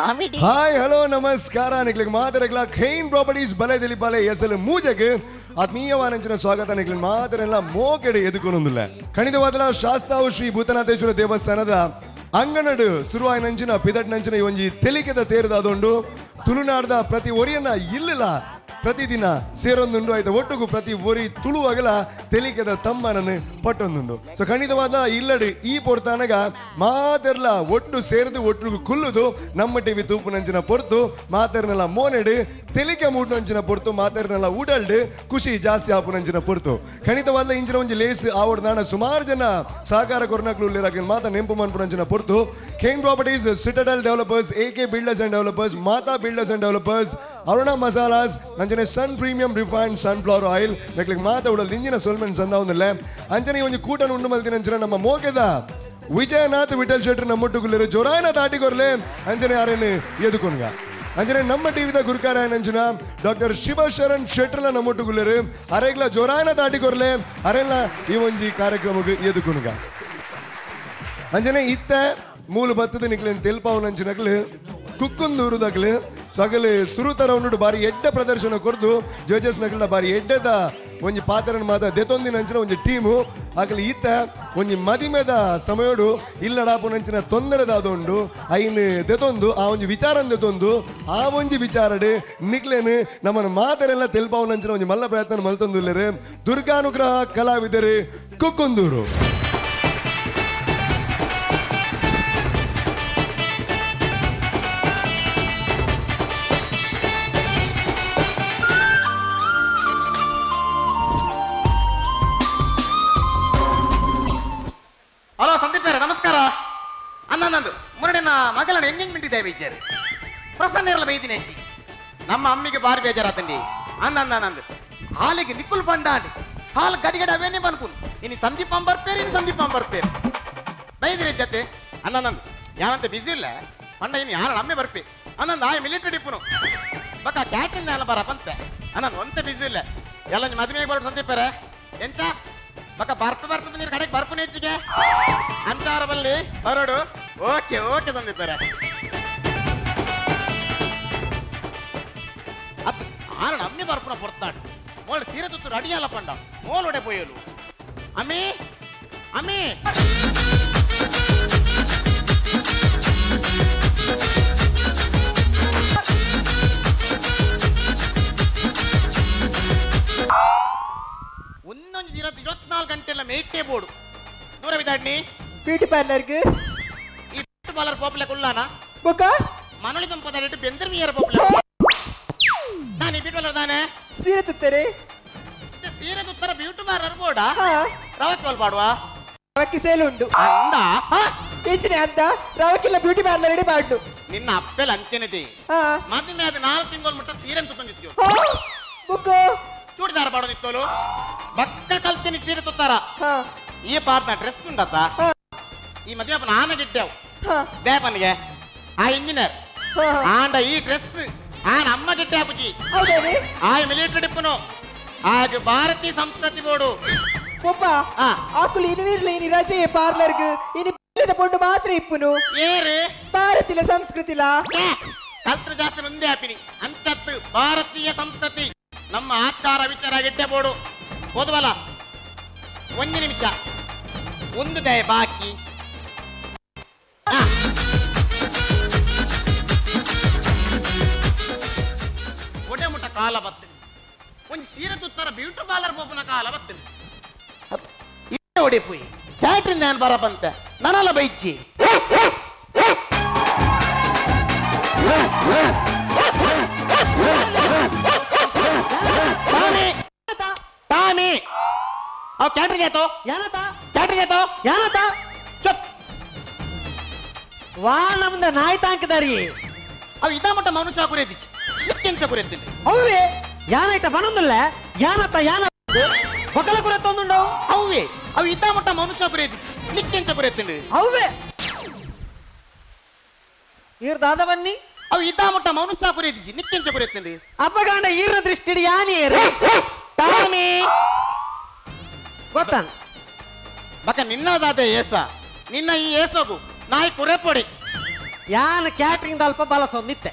Comedy. Hi hello ನಮಸ್ಕಾರ ನಿಕ್ಲಿಗೆ ಮಾತಾಡಗ್ಲ ಖೈನ್ properties ಬಲೆ ದಿಲಿಪಾಲೆ ಎಸಲು ಮೂಜೆಗೆ ಆತ್ಮೀಯವಾನಂಚಿನ ಸ್ವಾಗತ. ನಿಕ್ಲಿಗೆ ಮಾತಾಡೆಲ್ಲ ಮೋಕೆಡೆ ಎದುಕೊನೊಂದಿಲ್ಲ. ಖಂಡಿತವಾದಲ ಶಾಸ್ತಾವು ಶ್ರೀ ಭೂತನಾಥೇಶ್ವರ ದೇವಸ್ಥಾನದ ಅಂಗನಡು ಸುರುವಾಯಿನಂಚಿನ ಪಿದಟ್ನಂಚಿನ ಈ ಒಂಜಿ ತೆಲಿಕೆದ ತೇರದಾದೊಂಡು ತುಳುನಾಡ್ದ ಪ್ರತಿ ಒರಿಯನ್ನ ಇಲ್ಲಲ್ಲ ಪ್ರತಿದಿನ ಸೇರೊಂದುಂಡು. ಆಯ್ತು ಒಟ್ಟುಗು ಪ್ರತಿ ಒರಿ ತುಳುವಾಗಲ ತೆಲಿಕೆದ ತಮ್ಮನನ್ನು ಪಟ್ಟೊಂದುಂಡು. ಸೊ ಖಂಡಿತವಾದ ಇಲ್ಲಡು ಈ ಪೊರ್ತಾನಗ ಮಾತೆರ್ಲ ಒಟ್ಟು ಸೇರಿದು ಒಟ್ಟುಗು ಕುಲ್ಲುದು ನಮ್ಮ ಟಿವಿ ತೂಪುನಂಚಿನ ಪೊರ್ತು ಮಾತೆರ್ನೆಲ್ಲ ಮೋನೆಡು ತೆಲಿಕೆ ಮೂಡ್ನಂಚಿನ ಪೊರ್ತು ಮಾತೆರ್ನೆಲ್ಲ ಉಡಲ್ಡು ಖುಷಿ ಜಾಸ್ತಿ ಆಪುನಂಚಿನ ಪೊರ್ತು. ಖಂಡಿತವಾದ ಇಂಚಿನ ಒಂಜಿ ಲೇಸ್ ಆವಡ್ದಾಣ ಸುಮಾರು ಜನ ಸಹಕಾರ ಕೊರ್ನಕ್ಲು ಉಲ್ಲೇರಾಗಿ ಮಾತ ನೆಂಪು ಮನ್ಪುನಂಚಿನ ಪೊರ್ತು. Kane properties, citadel developers, A K builders and developers, Mata builders and developers, Aruna masalas ಅಂಚನೆ sun premium refined sunflower oil ಮೆಕ್ಲಿಗೆ ಮಾತ ಉಡಲ್ ಇಂಜಿನ ಸೊಲ್ಮೆನ್ ಸಂದ ಒಂದಿಲ್ಲ. ಅಂಚನೆ ಒಂಜಿ ಕೂಟನ ಉಂಡು ಮಲ್ತಿನ ಅಂಚನೆ ನಮ್ಮ ಮೋಕೆದ ವಿಜಯನಾಥ್ ವಿಠಲ್ ಶೆಟ್ರ್ ನಮ್ಮೊಟ್ಟುಗುಲ್ಲೇರು ಜೊರಾಯನ ತಾಟಿಕೊರ್ಲೆ ಅಂಚನೆ ಯಾರೇನು ಎದುಕೊನ್ಗ. ಅಂಚನೆ ನಮ್ಮ ಟಿವಿದ ಗುರುಕಾರ ನಂಚಿನ ಡಾಕ್ಟರ್ ಶಿವಶರಣ್ ಶೆಟ್ರ್ಲ ನಮ್ಮೊಟ್ಟುಗುಲ್ಲೇರು ಅರೆಗ್ಲ ಜೊರಾಯನ ತಾಟಿಕೊರ್ಲೆ ಅರೆಲ್ಲ ಈ ಒಂಜಿ ಕಾರ್ಯಕ್ರಮಕ್ಕೆ ಎದುಕೊನ್ಗ. ಅಂಚನೆ ಇತ್ತ ಮೂಲು ಬತ್ತದ ನಿಕ್ಲೇನ್ ತೆಲ್ಪಾವನಂಚಿನಕ್ಲು ಕುಕ್ಕುಂದೂರು ದಕ್ಲು ಸಗಲು ಸುರುತರ ಉಂಡು ಬಾರಿ ಎಡ್ಡ ಪ್ರದರ್ಶನ ಕೊರ್ದು ಜಡ್ಜಸ್ ನಕಲ್ನ ಬಾರಿ ಎಡ್ಡದ ಒಂಜಿ ಪಾತ್ರನ ಮಾತ ದೆತೊಂದಿನ ಅಂಚಿನ ಒಂಜಿ ಟೀಮು ಆಗಲಿ ಈತ ಒಂಜಿ ಮದಿಮೆದ ಸಮಯೋಡು ಇಲ್ಲಡಾಪುನಂಚಿನ ತೊಂದರೆದಾದೊಂಡು ಐನ್ ದೆತೊಂದು ಆ ಒಂಜಿ ವಿಚಾರ ದೆತೊಂದು ಆ ಒಂಜಿ ವಿಚಾರಡು ನಿಕ್ಲೇನು ನಮ್ಮನ್ನು ಮಾತರೆಲ್ಲ ತೆಲ್ಪಾವನಂಚಿನ ಒಂಜಿ ಮಲ್ಲ ಪ್ರಯತ್ನ ಮಲ್ತೊಂದುಲ್ಲೇರು ದುರ್ಗಾನುಗ್ರಹ ಕಲಾವಿದರು ಕುಕ್ಕುಂದೂರು. ಹಲೋ ಸಂದೀಪ್ ಮೇರೆ ನಮಸ್ಕಾರ. ಅನ್ನಂದು ಮುರಡೆ ನಾ ಮಗಳನ್ನ ಎಂಗೇಜ್ಮೆಂಟ್ ಇದೆ ಬೇಜಾರು ಪ್ರಸನ್ನ ಇರಲ್ಲ ಬೈದಿನಿ ಅಜ್ಜಿ. ನಮ್ಮ ಅಮ್ಮಿಗೆ ಬಾರಿ ಬೇಜಾರಾತಂಡಿ. ಅಂದ ಹಾಲಿಗೆ ನಿಕ್ಕುಲ್ ಬಂಡಾಂಡಿ ಹಾಲು ಗಡಿಗಡೆ ಅವೇನೇ ಬನ್ಕುನ್ ಇನ್ನು ಸಂದೀಪ್ ಬರ್ಪೇರು ಇನ್ನು ಸಂದೀಪ್ ಬರ್ಪೇರು ಬೈದಿನಿ ಜೊತೆ. ಅನ್ನಂದು ಯಾನಂತ ಬಿಸಿ ಇಲ್ಲ ಪಂಡ ಇನ್ನು ಯಾರ ಅಮ್ಮೆ ಬರ್ಪೆ ಅನ್ನಂದು ಆಯ ಮಿಲಿಟರಿ ಡಿಪ್ಪುನು ಬಕ್ಕ ಕ್ಯಾಟ್ರಿಂಗ್ ಎಲ್ಲ ಬರಪಂತೆ ಅನ್ನಂದು ಒಂತೆ ಬಿಸಿ ಇಲ್ಲ ಎಲ್ಲ ಮದುವೆಗೆ ಬರೋ ಸಂದೀಪರೇ ಎಂಚ ಬಕ್ಕ ಬರ್ಪೆ ಬರ್ಪೆ ಬಂದಿರ ಕಡೆಗೆ ಬರ್ಪುನ ಹೆಚ್ಚಿಗೆ ಅಂಚಾರ ಬಲ್ಲಿ ಬರೋಡು. Okay okay ಸಂದೀಪರೇ. ಅತ್ ಆರಣ ಅಮ್ಮಿ ಬರ್ಪುನ ಪೊರ್ತಾಡು ಮೋಳು ತೀರ ತುತ್ತು ಅಡಿಯಲ್ಲ ಪಂಡ ಮೋಲೊಡೆ ಪೋಯಲು ಅಮ್ಮಿ ಅಮ್ಮಿ ಒಂದೊಂದು ದಿನ 24 ಗಂಟೆ ಎಲ್ಲ ಮೇಟೇ ಬೋರ್ಡು ದೂರ ಬಿದ್ದಾಡ್ನಿ ಬ್ಯೂಟಿ ಪಾರ್ಲರ್ಗೆ ಈ ಬ್ಯೂಟಿ ಪಾರ್ಲರ್ ಪೋಪ್ಲೆ ಕುಲ್ಲಾನ ಬೊಕ ಮನಳಿ ತುಂಪದ ಬೆಂದ್ರ ಮೀಯರ ಪೋಪ್ಲೆ ನಾನು ಈ ಬ್ಯೂಟಿ ಪಾರ್ಲರ್ ತಾನೆ ಸೀರೆ ತುತ್ತಾರೆ ಸೀರೆ ತುತ್ತರ ಬ್ಯೂಟಿ ಪಾರ್ಲರ್ ಬೋರ್ಡಾ ರವಕ್ಕೆ ಪಾಡುವ ರವಕ್ಕೆ ಸೇಲ್ ಉಂಟು ಅಂದ ಹೆಚ್ಚಿನ ಅಂತ ರವಕ್ಕೆಲ್ಲ ಬ್ಯೂಟಿ ಪಾರ್ಲರ್ ಇಡಿ ಪಾಡು ನಿನ್ನ ಅಪ್ಪೆಲ್ಲ ಅಂಚೆನದೆ ಮದುವೆ ಅದು 4 ತಿಂಗಳು ಮುಟ್ಟ ಸೀರೆ ತುತ್ತೊಂದಿತ್ತು ಬುಕ್ಕೋ ಚೂಡಿದಾರ ಪಾಡೋದಿತ್ತೋಲು ಬಕ್ಕ ಕಲ್ತೀನಿ ಸೀರೆ ತುತ್ತಾರ ಈ ಪಾರ್ದ ಡ್ರೆಸ್ ಉಂಡತ್ತ ಈ ಮದುವೆ ನಾನ ಗಿಡ್ಡೇವು ದೇಪನಿಗೆ ಆ ಇಂಜಿನಿಯರ್ ಆಂಡ ಈ ಡ್ರೆಸ್ ಆನ ಅಮ್ಮ ಗಿಡ್ಡೆ ಪುಜಿ ಆ ಮಿಲಿಟರಿ ಡಿಪ್ಪನು ಆಗ ಭಾರತೀಯ ಸಂಸ್ಕೃತಿ ಬೋರ್ಡು ಪೊಪ್ಪ ಆಕುಲು ಇನುವಿರ್ಲ ಇನಿ ರಜೆ ಪಾರ್ಲರ್ಗ್ ಇನಿ ಪೊಂಡು ಮಾತ್ರ ಇಪ್ಪುನು ಏರು ಭಾರತೀಯ ಸಂಸ್ಕೃತಿಲ ಕಲ್ತ್ರ ಜಾಸ್ತಿ ಮುಂದೆ ಹಾಪಿನಿ ಅಂಚತ್ತು ಭಾರತೀಯ ಸಂಸ್ಕೃತಿ ನಮ್ಮ ಆಚಾರ ವಿಚಾರ ಗಿಡ್ಡೆ ಬೋರ್ಡು ಹೋದವಲ್ಲ. ಒಂದು ನಿಮಿಷ ಒಂದು ದಯ ಬಾಕಿ ಒಡೆ ಮುಟ್ಟ ಕಾಲ ಬತ್ತೀನಿ ಒಂದು ಸೀರೆ ತುತ್ತರ ಬ್ಯೂಟಿ ಪಾರ್ಲರ್ ಪೋಪುನ ಕಾಲ ಬತ್ತೀನಿ ಒಡೆ ಪೋಯಿ ಕ್ಯಾಟ್ರಿಂದ ನಾನು ಬರಬಂತೆ ನಾನಲ್ಲ ಬೈಚಿ ತಾಮಿ ಅವ್ ಕ್ಯಾಟ್ರಿಂಗ್ ಆಯ್ತು ಯಾನತ ಕ್ಯಾಟ್ರಿಂಗ್ ಆಯ್ತು ಯಾನತ ಚುಪ್ ವಾ ನಮ್ದ ನಾಯಿ ತಾಂಕದಾರಿ ಅವ್ ಇದ ಮಟ್ಟ ಮನುಷ್ಯ ಕುರಿಯದಿಚ್ಚಿ ನಿತ್ಯಂಚ ಕುರಿಯತ್ತಿಲ್ಲ ಅವೇ ಯಾನೈತ ಬನೊಂದಿಲ್ಲ ಯಾನತ ಯಾನ ಬಕಲ ಕುರಿಯತ್ತೊಂದುಂಡವು ಅವೇ ಅವ್ ಇದ ಮಟ್ಟ ಮನುಷ್ಯ ಕುರಿಯದಿಚ್ಚಿ ನಿತ್ಯಂಚ ಕುರಿಯತ್ತಿಂಡು ಅವೇ ಈರ್ ದಾದ ಬನ್ನಿ ಅವ್ ಇದ ಮಟ್ಟ ಮನುಷ್ಯ ಕುರಿಯದಿಚ್ಚಿ ನಿತ್ಯಂಚ ಕುರಿಯತ್ತಿಂಡು ಅಪ್ಪಗಾಂಡ ಈರ್ನ ದೃಷ್ಟಿ ಯಾನೇರು ತಾಮಿ ಗೊತ್ತಾನ ಬಕ ನಿನ್ನದಾದ ಏಸ ನಿನ್ನ ಈ ಏಸೋಗು ನಾಯಿ ಕುರೆಪೊಡಿ. ಯಾನ್ ಕ್ಯಾಟ್ರಿಂಗ್ ದಲ್ಪ ಬಲಸೊಂದಿತ್ತೆ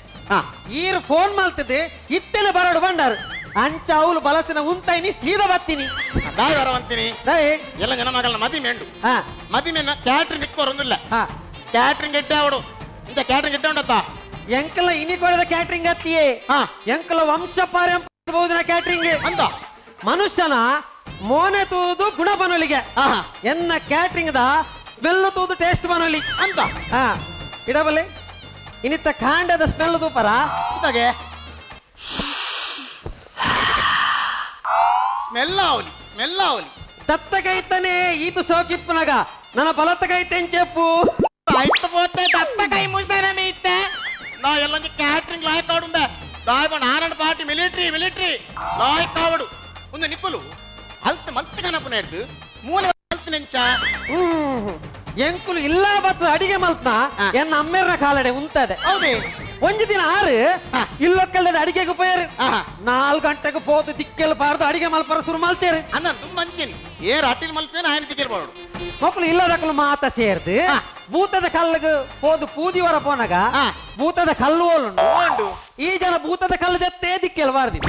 ಈರ್ ಫೋನ್ ಮಲ್ತದೆ ಇತ್ತೆನೆ ಬರೋಡು ಬಂಡಾರು ಅಂಚ ಅವಳು ಬಲಸಿನ ಉಂತಾಯಿನಿ ಸೀದಾ ಬತ್ತೀನಿ ದಾಯಿ ಬರವಂತೀನಿ ಎಲ್ಲ ಜನ ಮಗಲ್ನ ಮದಿಮೆ ಉಂಡು ಮದಿಮೆ ಕ್ಯಾಟ್ರಿಂಗ್ ಇಕ್ಕೋರೊಂದಿಲ್ಲ ಕ್ಯಾಟ್ರಿಂಗ್ ಎಡ್ಡೆ ಅವಡು ಇಂತ ಕ್ಯಾಟ್ರಿಂಗ್ ಎಡ್ಡೆ ಉಂಡತ್ತ ಎಂಕಲ ಇನಿ ಕೊಡದ ಕ್ಯಾಟ್ರಿಂಗ್ ಅತ್ತಿಯೇ ಎಂಕಲ ವಂಶ ಪಾರಂಪರ್ಯ ಕ್ಯಾಟ್ರಿಂಗ್ ಅಂತ ಮನುಷ್ಯನ ಮೋನೆ ತೂದು ಗುಣ ಬನೊಲಿಗೆ ಎನ್ನ ಕ್ಯಾಟ್ರಿಂಗ್ the smell ತೂದು ಟೇಸ್ಟ್ ಬನೊಲಿ ಅಂತ ಇಡಬಲ್ಲೆ ಇನ್ನಿತ್ತ ಕಾಂಡದ ಸ್ಮೆಲ್ ತೂಪರ ಸ್ಮೆಲ್ ಆವಲಿ ಸ್ಮೆಲ್ ಆವಲಿ ದತ್ತ ಕೈತಾನೆ ಈತು ಸೋಕಿಪ್ಪುನಗ ನನ್ನ ಬಲತ್ತ ಕೈ ತೆಂಚೆಪ್ಪು ಆಯ್ತು ಪೋತೆ ದತ್ತ ಕೈ ಮುಸೇನ ಮೀತೆ ನಾ ಎಲ್ಲೊಂದು ಕ್ಯಾಟ್ರಿಂಗ್ ಲಾಯಕ್ ಆಡುಂಬೆ ದಾಯಬ ನಾನಂಡ್ ಪಾರ್ಟಿ ಮಿಲಿಟರಿ ಮಿಲಿಟರಿ ಲಾಯಕ್ ಆವಡು ಒಂದು ನಿಪ್ಪಲು ಅಲ್ತ ಮಲ್ತ ಕನಪುನ ಹಿಡ್ದು ಮೂಲೆ ಅಲ್ತ ನೆಂಚ ಎಂಕುಲು ಇಲ್ಲ ಬತ್ತ ಅಡಿಗೆ ಮಲ್ತ್ನ ಎನ್ನ ಅಮ್ಮೇರ್ನ ಕಾಲಡೆ ಉಂತದೆ ಹೌದೇ ಒಂಜಿ ದಿನ ಆರು ಇಲ್ಲೊಕ್ಕಲ್ದ ಅಡಿಗೆಗೆ ಪೋಯರು 4 ಗಂಟೆಗೆ ಪೋದು ದಿಕ್ಕೆಲ್ ಬಾರ್ದು ಅಡಿಗೆ ಮಲ್ಪರ ಶುರು ಮಲ್ತೇರು ಅನ್ನ ತುಂಬ ಅಂಚೇನಿ ಏರ್ ಅಟಿಲ್ ಮಲ್ಪೇನ ఆయన ದಿಕ್ಕೆಲ್ ಬಾರಡು ಮಕ್ಕಳು ಇಲ್ಲದಕ್ಕಲು ಮಾತ ಸೇರ್ದು ಭೂತದ ಕಲ್ಲಿಗೆ ಪೋದು ಪೂದಿವರ ಪೋನಗ ಭೂತದ ಕಲ್ಲು ಓಲುಂಡು ಈ ಜನ ಭೂತದ ಕಲ್ಲು ದೆತ್ತೇ ದಿಕ್ಕೆಲ್ ಬಾರ್ದಿ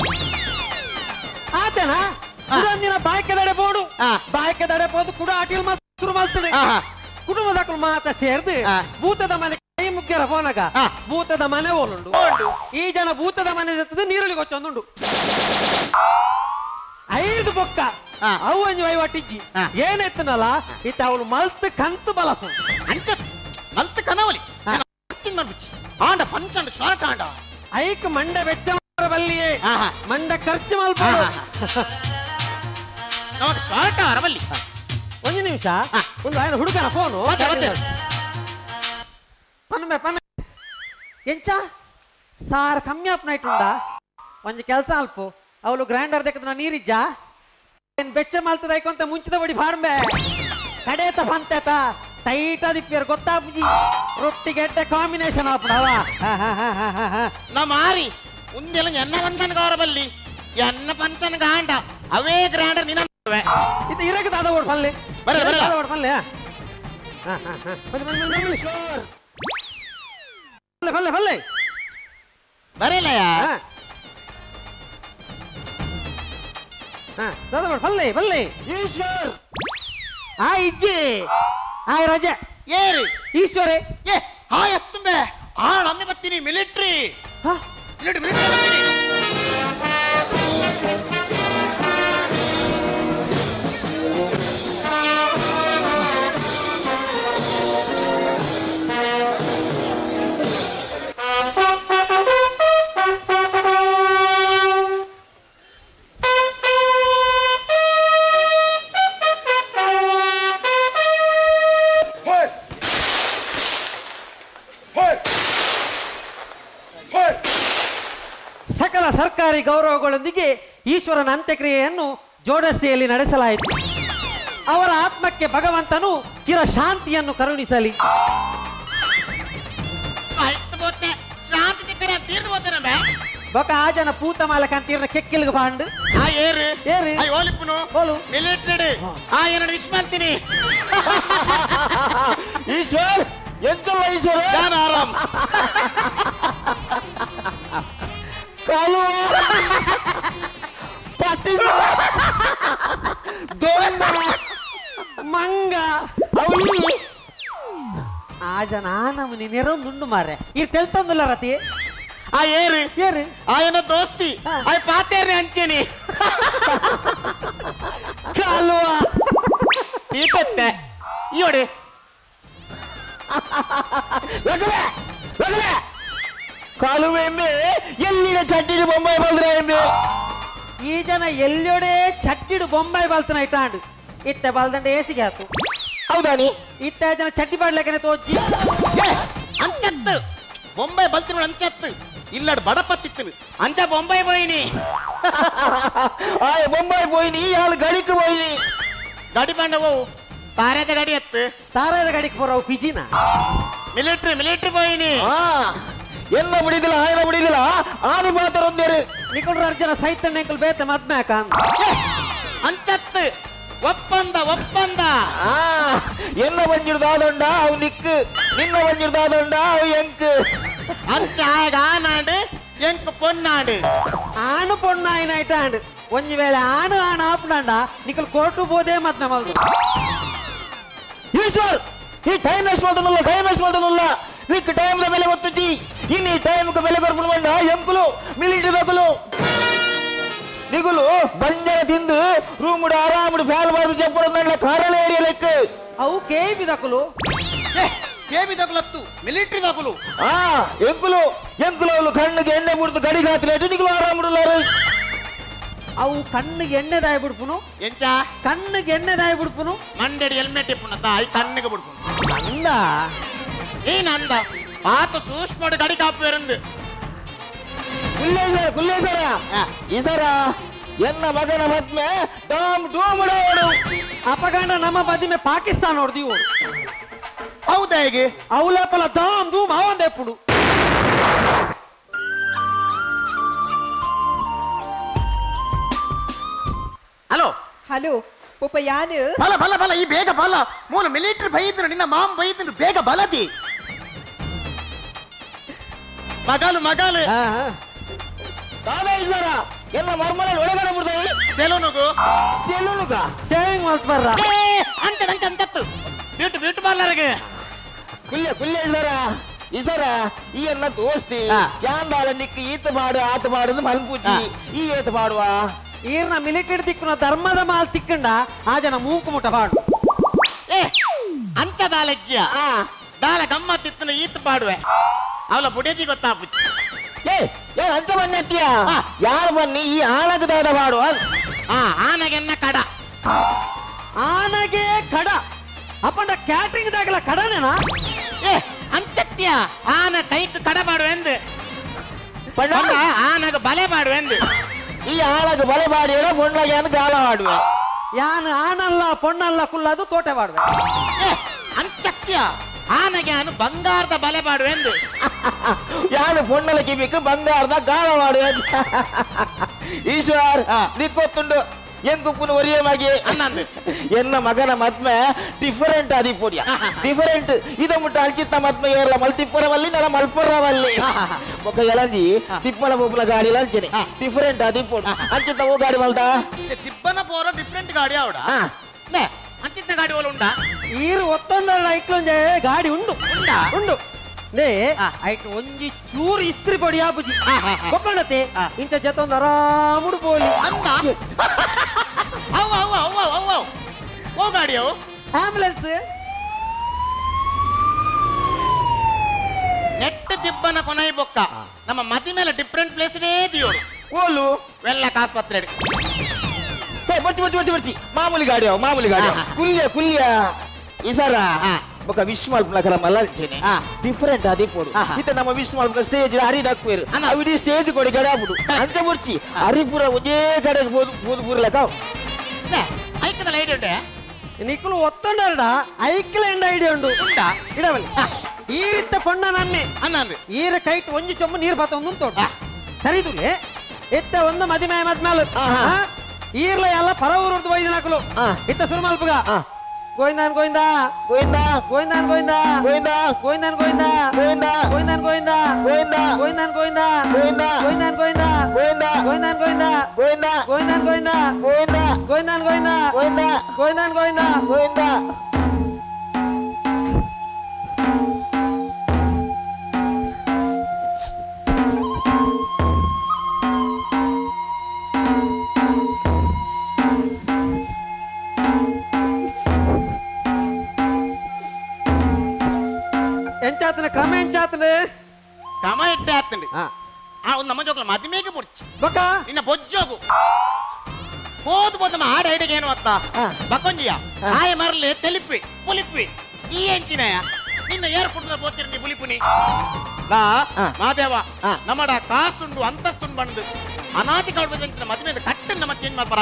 ಆತನ ದಿನ ಬಾಯ್ಕೆದಡೆ ಬೋಡು ಬಾಯ್ಕೆದಡೆ ಪೋದು ಕುಡ ಅಟಿಲ್ ಮಲ್ ಶುರು ಮಲ್ತದೆ ಕುಟುಂಬದಕ್ಕಲು ಮಾತ ಸೇರ್ದು ಭೂತದ ಮನೆ ಕೈ ಮುಗ್ಗ್ಯರ ಫೋನಗ ಭೂತದ ಮನೆ ಓಲುಂಡು ಈ ಜನ ಭೂತದ ಮನೆ ನೀರುಳ್ಳಿ ಕೊಚ್ಚೊಂದುಂಡು 5 ಬೊಕ್ಕ ಅವು ಒಂಜಿ ವೈವಾಟಿಜ್ಜಿ ಏನೆತ್ತನಲ್ಲ ಇತ್ತ ಅವಳು ಮಲ್ತ್ ಕಂತು ಬಲಸು ಅಂಚ ಮಲ್ತ್ ಕನವಲಿ ಆಂಡ ಫಂಕ್ಷನ್ ಶಾರ್ಟ್ ಆಂಡ ಐಕ್ ಮಂಡ ವೆಚ್ಚ ಬಲ್ಲಿಯೇ ಮಂಡ ಖರ್ಚು ಮಲ್ಪ ನಮಗೆ ಶಾರ್ಟ್ ಅರವಲ್ಲಿ ಒಂದು ನಿಮಿಷ ಒಂದು ఆయన ಹುಡುಗನ ಫೋನು ಪನ್ಮೆ ಪನ್ಮೆ ಎಂಚ ಸಾರ್ ಕಮ್ಮಿ ಆಪ್ ನೈಟ್ ಉಂಡ ಒಂಜಿ ಕೆಲಸ ಅಲ್ಪ ಅವಳು ಗ್ರೈಂಡರ್ ದಕ್ಕದ ನೀರಿಜ್ಜ ಏನ್ ಬೆಚ್ಚ ಮಲ್ತದ ಐಕೊಂತ ಮುಂಚಿದ ಬಡಿ ಬಾಡ್ಮೆ ಕಡೇತ ಪಂತೇತ ಟೈಟ್ ಅದಿಪ್ಪಿಯರ್ ಗೊತ್ತಾಪುಜಿ ರೊಟ್ಟಿ ಗೆಡ್ಡೆ ಕಾಂಬಿನೇಷನ್ ಆಪುಡವ ನಾ ಮಾರಿ ಉಂದೆಲ್ಲ ಎನ್ನ ಪಂಚನ್ ಗೌರಬಲ್ಲಿ ಎನ್ನ ಪಂಚನ್ ಗಾಂಡ ಅವೇ ಗ್ರೈಂಡರ್ ನಿನ್ನ ಇದು ಇರಕ್ಕೆ ದಾದ ಓಡ್ ಪಲ್ಲೆ ಬರೇ ಬರೇ ದಾದ ಓಡ್ ಪಲ್ಲೆ ಹಾ ಹಾ ಹಾ ಬನ್ನಿ ಬನ್ನಿ ಬನ್ನಿ ಪಲ್ಲೆ ಪಲ್ಲೆ ಪಲ್ಲೆ ಬರೇಲಯ್ಯ ಹಾ ದಾದ ಓಡ್ ಪಲ್ಲೆ ಪಲ್ಲೆ ಈಶ್ವರ್ ಆ ಇಜ್ಜಿ ಆ ರಜೆ ಏರಿ ಈಶ್ವರೇ ಏ ಹಾ ಎತ್ತುಂಬೆ ಆ ನಮ್ಮಿ ಬತ್ತೀನಿ ಮಿಲಿಟರಿ ಹಾ ಮಿಲಿಟರಿ ಮಿಲಿಟರಿ ಬತ್ತೀನಿ ಸಕಲ ಸರ್ಕಾರಿ ಗೌರವಗಳೊಂದಿಗೆ ಈಶ್ವರನ ಅಂತ್ಯಕ್ರಿಯೆಯನ್ನು ಜೋಡಸೆಯಲ್ಲಿ ನಡೆಸಲಾಯಿತು. ಅವರ ಆತ್ಮಕ್ಕೆ ಭಗವಂತನು ಚಿರಶಾಂತಿಯನ್ನು ಕರುಣಿಸಲಿ. ಬೊಕ ಆ ಜನ ಪೂತ ಮಾಲಕ ಅಂತೀರ್ನ ಕೆಕ್ಕಿಲ್ಗ ಬಾಂಡು ಈಶ್ವರ್ ಎಂಚಲ್ಲ ಈಶ್ವರ ಆರಾಮ್ ಕಾಲು ಪಟ್ಟಿ ದೊಂದ ಮಂಗ ಅವಳಿ ಆ ಜನ ನಮ್ಮನಿ ನೆರೊಂದುಂಡು ಮಾರೆ ಈ ತೆಲ್ತೊಂದುಲ್ಲ ರತಿ ಆ ಏರು ಏರು ಆಯನ ದೋಸ್ತಿ ಆಯ್ ಪಾತೇರ್ನೆ ಅಂಚೇನಿ ಕಾಲುವ ಈಪತ್ತೆ ಈಯೋಡೆ ಲಗವೆ ಲಗವೆ ಕಾಲುವೆ ಎಂಬೆ ಎಲ್ಲಿನ ಚಟ್ಟಿಡು ಬೊಂಬಾಯಿ ಬಲ್ದ್ರ ಎಂಬೆ ಈ ಜನ ಎಲ್ಲೊಡೆ ಚಟ್ಟಿಡು ಬೊಂಬಾಯಿ ಬಲ್ತನ ಇಟ್ಟಾಂಡು ಇತ್ತೆ ಬಲ್ದಂಡೆ ಏಸಿಗೆ ಆತು ಹೌದಾನಿ ಇತ್ತೆ ಜನ ಚಟ್ಟಿ ಬಾಡ್ಲೇಕನೆ ತೋಜ್ಜಿ ಅಂಚತ್ತು ಬೊಂಬಾಯಿ ಬಲ್ತಿನ ಅಂಚತ್ತು ಇಲ್ಲಡ್ ಬಡಪತ್ತಿತ್ತು ಅಂಚ ಬೊಂಬಾಯಿ ಪೋಯಿನಿ ಆಯ್ ಬೊಂಬಾಯಿ ಪೋಯಿನಿ ಯಾಳು ಗಡಿக்கு ಪೋಯಿನಿ ಗಡಿ ಪಾಂಡವು ತಾರೇದ ಗಡಿ ಎತ್ತು ತಾರೇದ ಗಡಿಗೆ ಪೋರವು ಪಿಜಿನ ಮಿಲಿಟರಿ ಮಿಲಿಟರಿ ಪೋಯಿನಿ ಎಲ್ಲ ಬಿಡಿದಿಲ್ಲ ಆಯನ ಬಿಡಿದಿಲ್ಲ ಆನಿ ಮಾತರೊಂದೇರು ನಿಕೊಳ್ರ ಅರ್ಜನ ಸೈತಣ್ಣ ಅಂಕಲ್ ಬೇತ ಮದ್ಮ್ಯಾಕ ಅಂಚತ್ತು ಒಪ್ಪಂದ ಒಪ್ಪಂದ ಎನ್ನ ಬಂಜಿಡ್ದಾದಂಡ ಅವು ನಿಕ್ಕು ನಿನ್ನ ಬಂಜಿಡ್ದಾದಂಡ ಅವು ಎಂಕ್ ಅಂಚ ಆಗ ಆನಾಡು ಎಂಕ್ ಪೊನ್ನಾಡು ಆನು ಪೊಣ್ಣಾಯಿನಾಯ್ತ ಆಂಡು ಒಂಜಿ ವೇಳೆ ಆನು ಆಣ ಆಪುಂಡ ನಿಕಲ್ ಕೋರ್ಟು ಬೋದೇ ಮತ್ ನಮ್ಮಲ್ದು ಈಶ್ವರ್ ಈ ಟೈಮ್ ವೇಸ್ಟ್ ಮಾಡ್ತಾನಲ್ಲ ಟೈಮ್ ವೇಸ್ಟ್ ಮಾಡ್ತಾನಲ್ಲ ನಿಕ್ ಟೈಮ್ ಬೆಲೆ ಗೊತ್ತುಜಿ ಇನ್ನು ಈ ಟೈಮ್ ಬೆಲೆ ಕೊರ್ಪುಂಡ ಎಂಕುಲು ಮಿಲಿಟರಿ ಬೇಕುಲು ನಿಗುಲು ಬಂಜರ ತಿಂದು ರೂಮುಡು ಆರಾಮುಡು ಫ್ಯಾನ್ ಬಾರ್ದು చెప్పడం ಕಾರಣ ಏರಿಯಾ ಲೆಕ್ಕ ಅವು ಕೇಬಿ ದಕುಲು ಕೇಬಿ ದಕುಲತ್ತು ಮಿಲಿಟರಿ ದಕುಲು ಆ ಎಂಕುಲು ಎಂಕುಲು ಕಣ್ಣಿಗೆ ಎಣ್ಣೆ ಬಿಡ್ದು ಗಡಿ ಗಾತ್ರೇಟು ನಿಗುಲು ಆರಾಮುಡುಲಾರು ಅವು ಕಣ್ಣಿಗೆ ಎಣ್ಣೆ ದಾಯ ಬಿಡ್ಪುನು ಎಂಚ ಕಣ್ಣಿಗೆ ಎಣ್ಣೆ ದಾಯ ಬಿಡ್ಪುನು ಮಂಡಡಿ ಹೆಲ್ಮೆಟ್ ಇಪ್ಪುನ ತಾಯಿ ಕಣ್ಣಿಗೆ ಬಿಡ್ಪುನು ಅಂದ ಏನ್ ಅಂದ ಆತ ಸೂಕ್ಷ್ಮ ಗಡಿ ಕಾಪು ಇರಂದು ಕುಲ್ಲೇಸರ ಕುಲ್ಲೇಸರ ಈಸರ ಎನ್ನ ಮಗನ ಮದ್ಮೆ ಡಾಮ್ ಡೂಮ್ ಡಾವಡು ಅಪಗಂಡ ನಮ್ಮ ಮದಿಮೆ ಪಾಕಿಸ್ತಾನ ಹೊಡೆದಿವು ಹೌದಾ ಹೇಗೆ ಅವಲಪಲ ದಾಮ್ ಡೂಮ್ ಅವಂದ ಎಪ್ಪುಡು ಹಲೋ ಹಲೋ ಪೊಪ್ಪ ಯಾನು ಬಲ ಬಲ ಬಲ ಈ ಬೇಗ ಬಲ ಮೂಲ ಮಿಲಿಟರಿ ಬೈದ್ರು ನಿನ್ನ ಮಾಮ್ ಬೈದ್ರು ಬೇಗ ಬಲದಿ ಮಗಲು ಮಗಲು ದಾದಾ ಈಸರ ಎಲ್ಲ ಮರ್ಮಲ ಒಳಗಡೆ ಬಿಡ್ತಾವೆ ಸೆಲೂನುಗು ಸೆಲೂನುಗ ಶೇವಿಂಗ್ ಮಾಡ್ಬಾರ ಅಂತ ಅಂತ ಅಂತತ್ತು ಬ್ಯೂಟಿ ಬ್ಯೂಟಿ ಪಾರ್ಲರ್ಗೆ ಕುಲ್ಲೆ ಕುಲ್ಲೆ ಈಸರ ಈಸರ ಈ ಎನ್ನ ದೋಸ್ತಿ ಯಾಂದಾಳ ನಿಕ್ ಈತ ಮಾಡು ಆತ ಮಾಡುದು ಮಲ್ಪೂಜಿ ಈ ಏತ ಮಾಡುವ ಈರ್ನ ಮಿಲಿಟರಿ ತಿಕ್ಕುನ ಧರ್ಮದ ಮಾಲ್ ತಿಕ್ಕಂಡ ಆ ಜನ ಮೂಕು ಮುಟ್ಟ ಪಾಡು ಏ ಅಂಚ ದಾಲಜ್ಜಿಯ ದಾಲ ಗಮ್ಮತ್ತಿತ್ತನ ಈತ ಪಾಡುವೆ ಅವಳ ಬುಡೇಜಿ ಗೊತ್ತಾಪುಚ್ಚಿ ಏ ಏ ಅಂಚ ಬನ್ನೆತ್ತಿಯ ಯಾರು ಬನ್ನಿ ಈ ಆನಗ ದಾದ ಪಾಡುವ ಆನಗೆನ್ನ ಕಡ ಆನಗೆ ಕಡ ಅಪ್ಪಂಡ ಕ್ಯಾಟ್ರಿಂಗ್ ದಾಗಲ ಕಡನೇನಾ ಏ ಅಂಚತ್ಯ ಆನ ಕೈಕ್ ಕಡ ಪಾಡುವೆಂದು ಆನಗ ಬಲೆ ಪಾಡುವೆಂದು ಈ ಆಳಗ ಬಲೆ ಬಾಡಿಯಡ ಪೊಣ್ಣಗೆ ಗಾಲ ಆಡುವೆ ಯಾನು ಆನಲ್ಲ ಪೊಣ್ಣಲ್ಲ ಕುಲ್ಲದು ತೋಟೆ ಪಾಡುವೆ ಅಂಚತ್ಯ ಆನಗೆ ಆನು ಬಂಗಾರದ ಬಲೆ ಪಾಡುವೆಂದು ಯಾನು ಪೊಣ್ಣಲ ಕಿವಿಕ್ ಬಂಗಾರದ ಗಾಲ ಮಾಡುವೆ ಈಶ್ವರ್ ನಿಕ್ಕೊತ್ತುಂಡು ಎಂಕುಪ್ಪುನ ಒರಿಯಮಾಗಿ ಎನ್ನ ಮಗನ ಮದ್ಮೆ ಡಿಫರೆಂಟ್ ಅದಿಪೊಡಿಯ ಡಿಫರೆಂಟ್ ಇದ ಮುಟ್ಟ ಅಲ್ಚಿತ್ತ ಮದ್ಮೆ ಏರ್ಲ ಮಲ್ತಿಪ್ಪರವಲ್ಲಿ ನಲ ಮಲ್ಪುರವಲ್ಲಿ ಒಕ್ಕ ಎಲಂಜಿ ತಿಪ್ಪನ ಪೋಪುನ ಗಾಡಿ ಲಂಚನೆ ಡಿಫರೆಂಟ್ ಅದಿಪೊಡು ಅಂಚಿತ್ತ ಓ ಗಾಡಿ ಮಲ್ದ ತಿಪ್ಪನ ಪೋರ ಡಿಫರೆಂಟ್ ಗಾಡಿ ಆವಡ ಅಂಚಿತ್ತ ಗಾಡಿ ಓಲ ಉಂಡ ಈರು ಒತ್ತೊಂದ ಐಕ್ಲೊಂಜೆ ಗಾಡಿ ಉಂಡು ಉಂಡ ಉಂಡು ನೇ ಐಟ್ ಒಂಜಿ ಚೂರು ಇಸ್ತ್ರಿ ಪೊಡಿ ಆಪುಜಿ ಕೊಕ್ಕಣತೆ ಇಂಚ ಜತೊಂದು ಆರಾಮುಡು ಪೋಲಿ ಅಂದ ಅವ್ ಅವ್ ಅವ್ ಅವ್ ಅವ್ ಓ ಗಾಡಿ ಅವು ಆಂಬುಲೆನ್ಸ್ ನೆಟ್ಟ ದಿಬ್ಬನ ಕೊನೈ ಬೊಕ್ಕ ನಮ್ಮ ಮತಿ ಮೇಲೆ ಡಿಫರೆಂಟ್ ಪ್ಲೇಸ್ ದಿಯೋಡು ಓಲು ವೆಲ್ಲಕ್ ಆಸ್ಪತ್ರೆ ಬರ್ಚಿ ಬರ್ಚಿ ಬರ್ಚಿ ಬರ್ಚಿ ಮಾಮೂಲಿ ಗಾಡಿ ಅವು ಮಾಮೂಲಿ ಗಾಡಿ ಕುಲ್ಯ ಕುಲ್ಯ ಈಸರ ಬೊಕ ವಿಶ್ ಮಲ್ಪುನ ಮಲ್ಲಂಚೆನೆ ಡಿಫರೆಂಟ್ ಅದಿಪೊಡು ಇತ್ತ ನಮ್ಮ ವಿಶ್ ಮಲ್ಪುನ ಸ್ಟೇಜ್ ಹರಿ ದಕ್ವೇರು ಅವು ಇಡೀ ಸ್ಟೇಜ್ ಕೊಡಿ ಗಡೆ ಆಪುಡು ಅಂಚ ಬುರ್ಚಿ ಹರಿಪುರ ಒಂದೇ ಕಡೆ ಬೋದು ಬೋದು ಬೂರ್ಲಕ ಐಕದ ಐಡಿಯಾ ಉಂಡೆ ನಿಕ್ಕುಲು ಒತ್ತೊಂಡರಡ ಐಕ್ಲ ಎಂಡ ಐಡಿಯಾ ಉಂಡು ಉಂಡಾ ಇಡವಲ್ಲಿ ಈರಿತ್ತ ಪೊಣ್ಣ ನನ್ನೆ ಅನ್ನಂದು ಈರ ಕೈಟ್ ಒಂಜಿ ಚೊಂಬು ನೀರು ಬತ್ತ ಒಂದು ತೋಟ ಸರಿ ತುಲೆ ಇತ್ತ ಒಂದು ಮದಿಮೆ ಮದ್ಮೇಲೆ ಈರ್ಲ ಎಲ್ಲ ಪರ ಊರುರ್ದು ವೈದ್ಯನಾಕಲು ಇತ್ತ ಸುರುಮಲ್ಪುಗ ಗೋವಿಂದಾನ್ ಗೋವಿಂದ ಗೋವಿಂದ ಗೋವಿಂದಾನ್ ಗೋವಿಂದ ಗೋವಿಂದ ಗೋವಿಂದಾನ್ ಗೋವಿಂದ ಗೋವಿಂದ ಗೋವಿಂದಾನ್ ಗೋವಿಂದ ಗೋವಿಂದ ಗೋವಿಂದಾನ್ ಗೋವಿಂದ ಗೋವಿಂದ ಗೋವಿಂದಾನ್ ಗೋವಿಂದ ಗೋವಿಂದ ಗೋವಿಂದಾನ್ ಗೋವಿಂದ ಗೋವಿಂದ ಗೋವಿಂದಾನ್ ಗೋವಿಂದ ಗೋವಿಂದ ಗೋವಿಂದಾನ್ ಗೋವಿಂದ ಗೋವಿಂದ ಗೋವಿಂದಾನ್ ಗೋವಿಂದ ಗೋವಿಂದ ಎಂಚಾತನ ಕ್ರಮ ಎಂಚಾತನ ಕ್ರಮ ಇಟ್ಟೆ ಆತಂడి ಆ ಒಂದು ನಮ್ಮ ಜೋಕ್ಲ ಮದಿಮೇಗೆ ಬುರ್ಚಿ ಬೊಕ್ಕ ನಿನ್ನ ಬೊಜ್ಜೋಗು ಹೋದ್ ಬೋದು ನಮ್ಮ ಆಡ ಐಡಿಗೆ ಏನು ಅತ್ತ ಬಕೊಂಜಿಯ ಆಯ ಮರಲೆ ತೆಲಿಪಿ ಪುಲಿಪಿ ಈ ಎಂಚಿನಯ ನಿನ್ನ ಏರ್ಪೋರ್ಟ್ ಪೋತಿರ್ ನೀ ಪುಲಿಪುನಿ ಲಾ ಮಾದೇವ ನಮ್ಮಡ ಕಾಸುಂಡು ಅಂತಸ್ತುಂಡು ಬಂದು ಅನಾದಿ ಕಾಳು ಮದುವೆ ಕಟ್ಟು ನಮ್ಮ ಚೇಂಜ್ ಮಾಡ್ಬಾರ